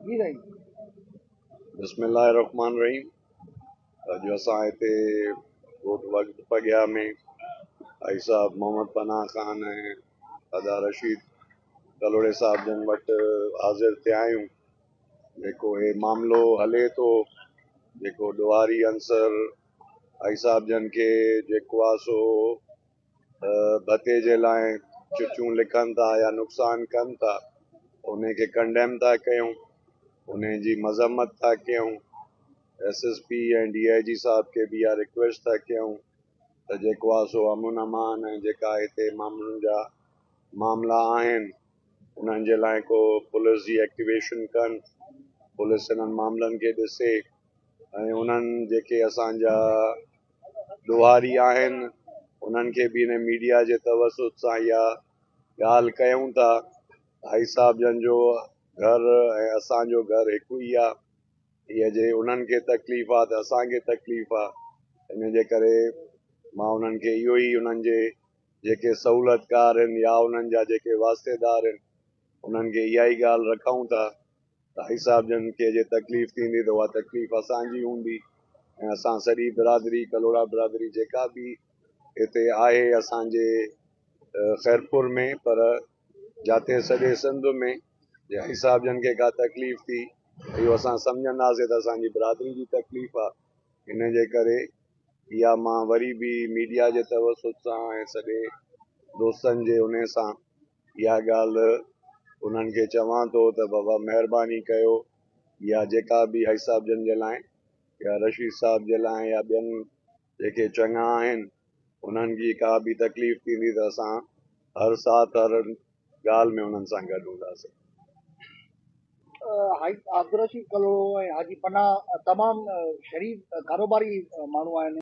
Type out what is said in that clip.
جي سائين. بسم الله الرحمٰن الرحيم اڄ اسان هتي ڳوٺ وقت پڳيا ۾ ڀائي صاحب محمد پناهه خان ۽ ادا رشيد ڪلهوڙي صاحب جن وٽ حاضر ٿيا آهيون جيڪو هي معاملو هلي ٿو جيڪو ڏوهاري عنصر ڀائي صاحب جن کي جيڪو آ سو ڀتي جي لاء چٺيون لکن ٿا يا نقصان ڪن ٿا ان کي ڪنڊيم ٿا ڪيون ان جي مذمت ٿا ڪيون S S P ۽ D I جي صاحب کي به اها رڪويسٽ ٿا ڪيون ته جيڪو آهي سو امن امان ۽ جيڪا هتي مامرن جا معاملا آهن انهن جي لاء ڪو پوليس جي ايڪٽيويشن ڪن پوليس انهن معاملن کي ڏسي ۽ انهن جيڪي اسان جا ڏوهاري آهن انهن کي به هن ميڊيا جي توسط سان اها ڳالهه ڪيون ٿا ڀائي صاحب جن جو گهر ۽ اسان جو گهر هڪ ئي آهي هيء جي انهن کي تڪليف آهي ته اسان کي تڪليف آهي ان جي ڪري مان انهن کي اهو ئي انهن جي جيڪي سهولتڪار آهن يا انهن جا جيڪي واسطيدار آهن انهن کي اها ئي ڳالهه رکون ٿا ڀائي صاحب جن کي جي تڪليف ٿيندي ته اها تڪليف اسان جي هوندي ۽ اسان سڄي برادري ڪلهوڙا برادري جيڪا به هتي آهي اسان جي خيرپور ۾ پر جاتي سڄي سنڌ ۾ جي ڀائي صاحب جن کي ڪا تڪليف ٿي اهو اسان سمجهنداسين ته اسان جي برادري جي تڪليف آهي ان جي ڪري اها مان وري به ميڊيا جي توسط سان ۽ سڄي دوستن جي انهي سان اها ڳالهه انهن کي چوان ٿو ته بابا مهرباني ڪيو يا جيڪا به حاجي صاحب جن جي لاء يا رشيد صاحب جي لاء يا ٻين جيڪي چڱا آهن انهن جي ڪا به تڪليف ٿيندي ته اسان هر ساعت هر ڳالهه ۾ انهن سان گڏ هونداسين. حاجي عبدالرشيد ڪلهوڙو ۽ حاجي پناهه تمام شريف ڪاروباري ماڻهو آهن.